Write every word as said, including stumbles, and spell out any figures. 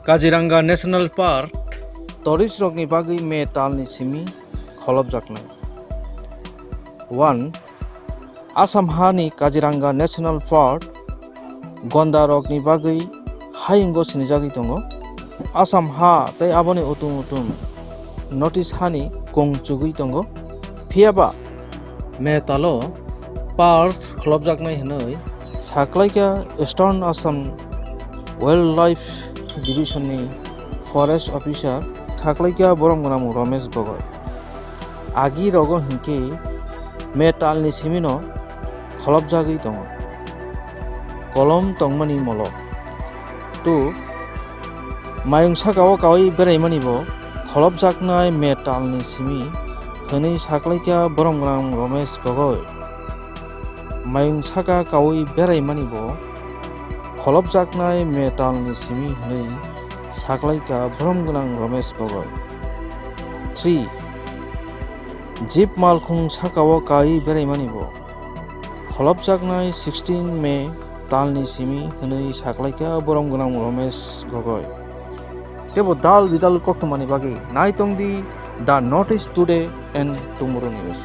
Kaziranga National Park tourist rokni bagwi May talni simi kholopjaknai. One, Assam hani Kaziranga National Park gonda rokni bagwi hayungo sinijagwi tongo. Assam ha tei aboni utum utum North East hani kung chugwi tongo. Phiyaba May talo park kholopjaknai hwnwi saklaikha Eastern Assam Wildlife Division ni Forest Officer saklaikha borom gwnang Romesh Gogoi. Agi rogo hinkhe May talni simino kholopjagwi tongo. Kolom tongmani molo. Two, mayung sakao kaui beraimani bo kholopjaknai May talni simi hwnwi saklaikha borom gwnang Romesh Gogoi. Mayung saka kaui beraimani bo kholopjaknai May talni simi hwnwi saklaikha borom gwnang Romesh Gogoi. Three, Jeep malkhung sakao kaui beraimani bo kholopjaknai sixteen May talni simi hwnwi saklaikha borom gwnang Romesh Gogoi. Tebo dal bidal koktwmani bagwi naitongdi The North East Today and Tomorrow News.